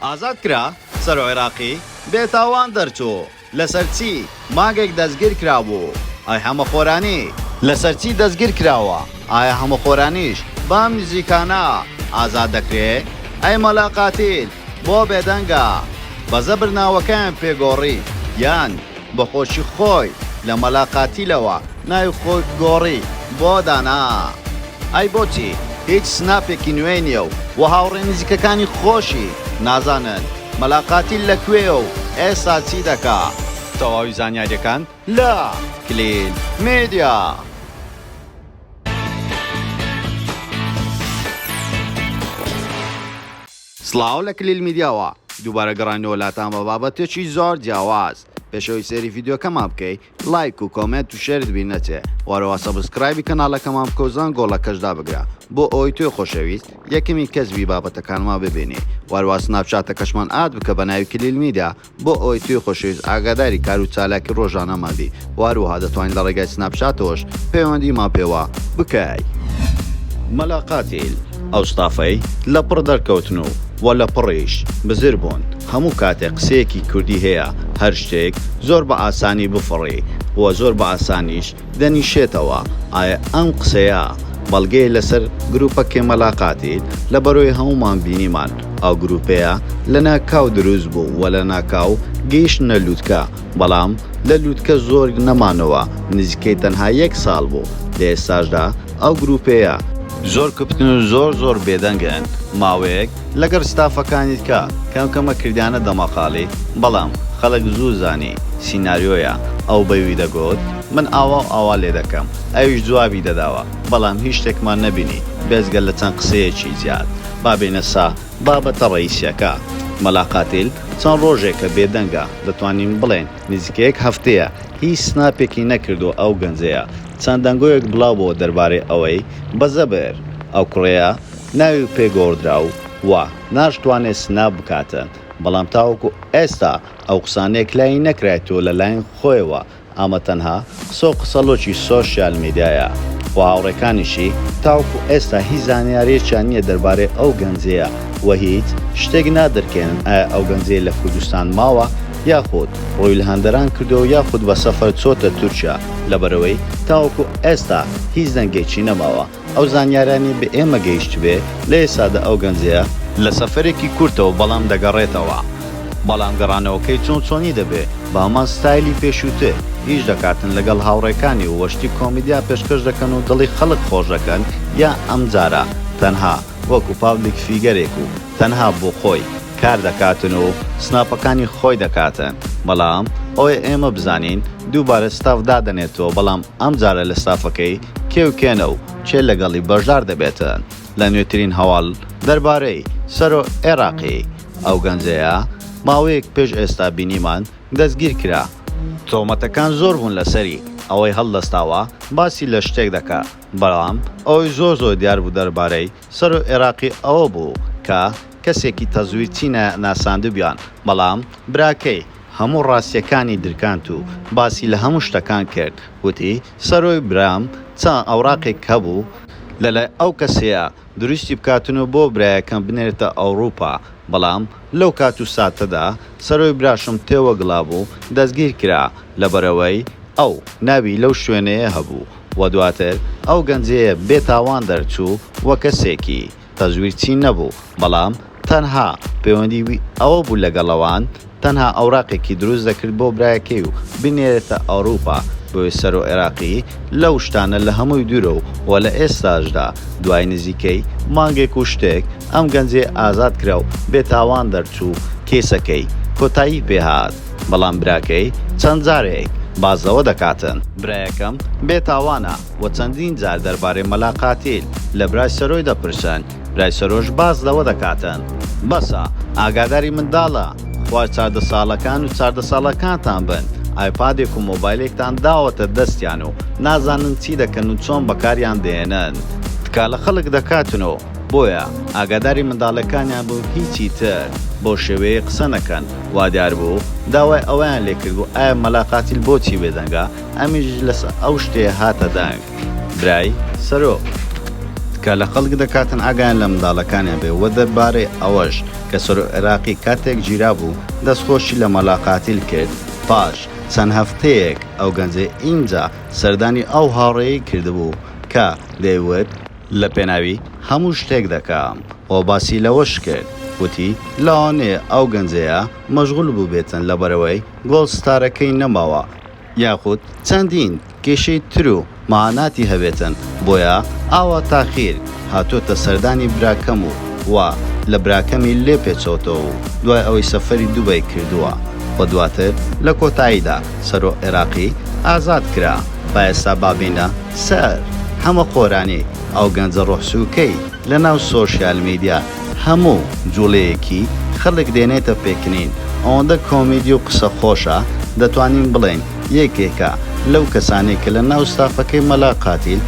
ئازاد کرا، سەرۆ عێراقی بێ تاوان دەرچوو، لەسەر چی مانگێک دەستگیر کرابوو؟ ئای حەمە خۆرانی لەسەر چی دەستگیر کراوە؟ ئایا حەمە خۆرانیش بەم نزیکانە ئازاد دەکرێ؟ ئەی مەلا قاتیل بۆ بێدەنگە؟ بە زەبر ناوەکەیان پێ گۆڕی یان بە خۆشی خۆی لە مەلا قاتیلەوە ناوی خۆی گۆڕی بۆ دانا؟ ئەی بۆچی هیچ سناپێکی نوێی نیە و وە هاوڕێ نزیکەکانی خۆشی نازانن مەلا قاتیل لە کوێیە و ئێستا چی دەکا؟ تەواوی زانیاریەکان لە کلیل میدیا. سڵاو لە کلیل میدیاوە دووبارە گەڕاینەوە لاتان بە بابەتێکی زۆر جیاواز پێش ئەوەی سەیری ڤیدیۆکەمان بکەی لایک و comment و share ت بیر نەچێ وەرەوە subscribe ی کەناڵەکەمان بکە و زەنگۆڵەکەش دابگرە بۆ ئەوەی تۆی خۆشەویست یەکەمین کەس بی بابەتەکانمان ببینی وەرەوە سناپچاتەکەشمان add بکە بە ناوی کلیل میدیا بۆ ئەوەی تۆی خۆشەویست ئاگاداری کار و چالاکی ڕۆژانەمان بی و هەروەها دەتوانی لە ڕێگای سناپچاتەوەش پەیوەندیمان پێوە بکەی. مەلا قاتیل، ئەو ستافەی لە پڕ دەرکەوتن و و لە پڕیش بزر بوون، هەموو کاتێک قسەیەکی کوردی هەیە هەر شتێک زۆر بە ئاسانی بفڕی و زۆر بە ئاسانیش دەنیشێتەوە، ئایا ئەم قسەیە بەڵگەیە لەسەر گروپەکەی مەلا قاتیل؟ لەبەرئەوەی هەموومان بینیمان ئەو گروپەیە لەناکاو دروست بوو و لەناکاو گەیشتنە لوتکە، بەڵام لە لوتکە زۆر نەمانەوە نزیکەی تەنها یەک ساڵ بوو، لە ئێستاشدا ئەو گروپەیە زۆر کپن و زۆر زۆر بێدەنگن، ماوەیەک لەگەڵ ستافەکانی تکە کەم کەمە کردیانە دەمەقاڵی، بەڵام خەڵک زوو زانی سیناریۆیە، ئەو بەوی دەگوت من ئاوا و ئاوا لێدەکەم، ئەویش جوابی دەداوە، بەڵام هیچ شتێکمان نەبینی بێجگە لە چەند قسەیەکی زیاد. با بێینە سە بابەتە ڕەئیسیەکە. مەلا قاتیل چەند ڕۆژێکە بێدەنگە، دەتوانین بڵێین نزیکە یەک هەفتەیە هیچ سناپێکی نەکردووە ئەو گەنجەیە، چەند دەنگۆیەک بڵاو بۆوە دەربارەی ئەوەی بە زەبر ئەو کوڕەیە ناوی پێ گۆڕدرا و و ناشتوانێ سناپ بکاتن بەڵام تاوەکو ئێستا ئەو قسانە یەکلایی نەکرایتەوە لە لاین خۆیەوە ئەمە تەنها قسە و قسەڵۆکی سۆشیال میدیایە و هاوڕێکانیشی تاوەکو ئێستا هیچ زانیاریەکیان نیە دەربارەی ئەو گەنجەیە و هیچ شتێک نادرکێنن ئایا ئەو گەنجەیە لە کوردستان ماوە یاخود ڕووی لە هەندەران کردووە یاخود بە سەفەر چۆتە تورکیا لەبەرئەوەی تاوەکو ئێستا هیچ دەنگێکی نەماوە ئەو زانیارانەی بە ئێمە گەیشتبێ لە ئێستادا ئەو گەنجەیە لە سەفەرێکی کورتەوە بەڵام دەگەڕێتەوە بەڵام گەڕانەوەکەی چۆن چۆنی دەبێ بە هەمان ستایلی پێشووتر ئیش دەکاتن لەگەڵ هاوڕێکانی و شتی کۆمیدیا پێشکەش دەکەن و دڵی خەڵک خۆش دەکەن یا ئەمجارە تەنها وەکو public figure ێک و تەنها بۆ خۆی کار دەکاتن و سناپەکانی خۆی دەکاتن بەڵام ئەوەی ئێمە بزانین دووبارە ستاف دادەنێتەوە بەڵام ئەمجارە لە ستافەکەی کێ و کێنە و کێ لەگەڵی بەشدار دەبێتن لە نوێترین هەواڵ دەربارەی سەرۆ عێراقی ئەو گەنجەیە ماوەیەک پێش ئێستا بینیمان دەستگیر کرا تۆمەتەکان زۆر بوون لەسەری ئەوەی هەڵدەستاوە باسی لە شتێک دەکا بەڵام ئەوەی زۆر زۆر دیار بوو دەربارەی سەرۆ عێراقی ئەوە بوو کە کەسێکی تەزویرچی ناساندبیان بەڵام براکەی هەموو ڕاستیەکانی درکاند و باسی لە هەموو شتەکان کرد وتی سەرۆی برام چەند ئەوراقێک هەبوو لەلای ئەو کەسەیە دروستی بکاتن و بۆ برایەکەم بنێرێتە ئەوڕوپا بەڵام لەو کات و ساتەدا سەرۆی براشم تێوەگلابوو دەستگیر کرا لەبەرئەوەی ئەو ناوی لەو شوێنەیە هەبوو و دواتر ئەو گەنجەیە بێ تاوان دەرچوو و کەسێکی تەزویرچی نەبوو بەڵام تەنها پەیوەندی وی ئەوە بوو لەگەڵ ئەوان تەنها ئەوراقێکی دروست دەکرد بۆ برایەکەی و بینێرێتە ئەوروپا بۆیە سەرۆ عێراقی لەو شتانە لە هەمووی دوورە و وە لە ئێستاشدا دوای نزیکەی مانگێک و شتێک ئەم گەنجەیە ئازاد کرا و بێ تاوان دەرچوو کەیسەکەی کۆتایی پێ هات بەڵام براکەی چەند جارێک باس لەوە دەکاتن برایەکەم بێ تاوانە وە چەندین جار دەربارەی مەلا قاتیل لە برای سەرۆی دەپرسن برای سەرۆش باس لەوە دەکاتن بەسە ئاگاداری منداڵە خوار 14 ساڵەکان و 14 ساڵەکانتان بن ئایپادێک و مۆبایلێکتان داوەتە دەستیان و نازانن چی دەکەن و چۆن بەکاریان دێنن تکا لە خەڵک دەکاتن و بۆیە ئاگاداری منداڵەکانیان بن هیچی تر بەو شێوەیە قسە نەکەن وادیار بوو داوای ئەوەیان لێکردبوو ئایا مەلا قاتیل بۆچی بێدەنگە ئەمیش لەسەر ئەو شتەیە هاتە دەنگ برای سەرۆک. تکا لە خەڵک دەکاتن ئاگایان لە منداڵەکانیان بێ وە دەربارەی ئەوەش کە سەرۆک عێراقی کاتێک گیرابوو دەستخۆشی لە مەلا قاتیل کرد پاش چەند هەفتەیەک ئەو گەنجەی ئینجا سەردانی ئەو هاوڕێیەی کردبوو کە دەیوت لە پێناوی هەموو شتێک دەکەم وە باسی لەوەش کرد وتی لەوانەیە ئەو گەنجەیە مەشغول بووبێتن لەبەرئەوەی گۆڵ ستارەکەی نەماوە یاخود چەندین کێشەی تر و مەعاناتی هەبێتن بۆیە ئاوا تاخیر هاتۆتە سەردانی براکەم و وا لە براکەمی لێ پێچۆتەوە و دوای ئەوەی سەفەری دوبەی کردووە و دواتر لە کۆتاییدا سەرۆ عێراقی ئازاد کرا با ئێستا با بێینە سەر حەمە خۆرانی ئەو گەنجە ڕۆح سوکەی لە ناو سۆشیال میدیا هەموو جوڵەیەکی خەڵک دێنێتە پێکنین ئەوەندە کۆمیدی و قسە خۆشە دەتوانین بڵێین یەکێکە لەو کەسانەی کە لە ناو ستافەکەی مەلا قاتیل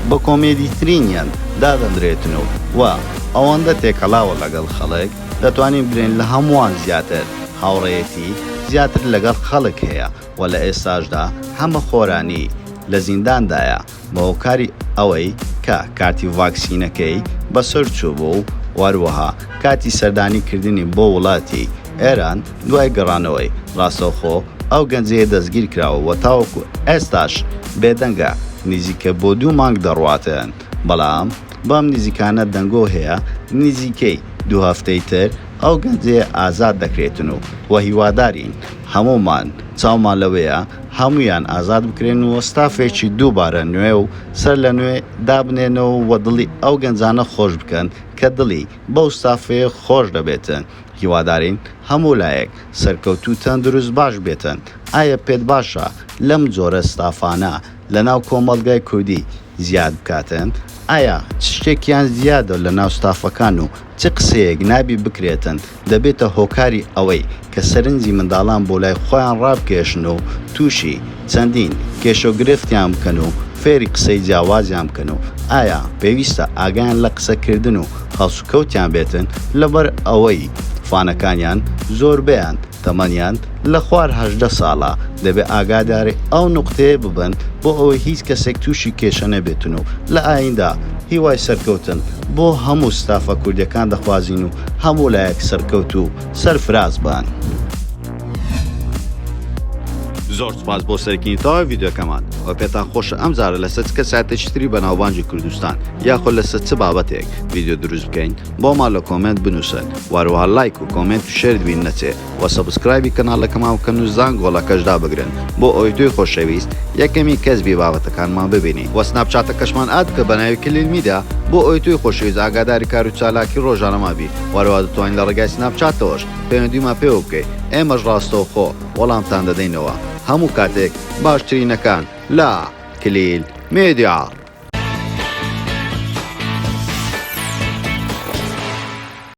بە کۆمێدیترینیان دادەنرێتن و وە ئەوەندە تێکەڵاوە لەگەڵ خەڵک دەتوانین بلێین لە هەمووان زیاتر هاوڕێیەتی زیاتر لەگەڵ خەڵک هەیە وە لە ئێستاشدا حەمە خۆرانی لە زینداندایە بە هۆکاری ئەوەی کە کارتی ڤاکسینەکەی بەسەر چووبوو و هەروەها کاتی سەردانی کردنی بۆ وڵاتی ئێران دوای گەڕانەوەی ڕاستەوخۆ ئەو گەنجەیە دەستگیر کراوە و تاوەکو ئێستاش بێدەنگە نزیکە بۆ دوو مانگ دەڕواتن بەڵام بەم نزیکانە دەنگۆ هەیە نزیکەی دوو هەفتەی تر ئەو گەنجەیە ئازاد دەکرێتن و وە هیوادارین هەموومان چاومان لەوەیە هەموویان ئازاد بکرێن و ستافێکی دووبارە نوێ و سەر لە نوێ دابنێنەوە و دڵی ئەو گەنجانە خۆش بکەن کە دڵی بەو ستافەیە خۆش دەبێتن هیوادارین هەموو لایەک سەرکەوتوو تەندروست باش بێتن ئایا پێت باشە لەم جۆرە ستافانە لەناو کۆمەڵگای کوردی زیاد بکاتن؟ ئایا چ شتێکیان زیادە لەناو ستافەکان و چ قسەیەک نابی بکرێتن دەبێتە هۆکاری ئەوەی کە سەرنجی منداڵان بۆ لای خۆیان ڕابکێشن و تووشی چەندین کێشەو گرفتیان بکەن و فێری قسەی جیاوازیان بکەن و ئایا پێویستە ئاگایان لە قسەکردن و هەڵسوکەوتیان بێتن لەبەر ئەوەی فانەکانیان زۆربەیان تەمەنیان لە خوار 18 ساڵە دەبێ ئاگاداری ئەو نوقتەیە ببن بۆ ئەوەی هیچ کەسێک تووشی کێشە نەبێتن و لە ئاییندا هیوای سەرکەوتن بۆ هەموو ستافە کوردیەکان دەخوازین و هەموو لایەک سەرکەوتوو و سەرفراز بن. زۆر سوپاس بۆ سەرکردنی تەواوی ڤیدیۆکەمان وە پێتان خۆشە ئەم جارە لەسەر چ کەسایەتێکی تری بەناوبانگی کوردستان یاخود لەسەر چ بابەتێک ڤیدیۆ دروست بکەین بۆمان لە comment بنوسن وەهەروەها لایک و comment و share ت بیر نەچێ وە subscribe ی کەناڵەکەمان بکەن و زانگۆڵەکەش دابگرن بۆ ئەوەی تۆی خۆشەویست یەکەمین کەس بی بابەتەکانمان ببینی وە سناپچاتەکەشمان add بکە بەناوی کلیل میدیا بۆ ئەوەی تۆی خۆشەویست ئاگاداری کار و چالاکی ڕۆژانەمان بی وەهەروەها دەتوانی لە ڕێگای سناپچاتەوەش پەیوەندیمان پێوە بکەی ئێمەش ڕاستەوخۆ وەڵامتان دەدەینەوە هەموو کاتێک باشترینەکان لە کلیل میدیا.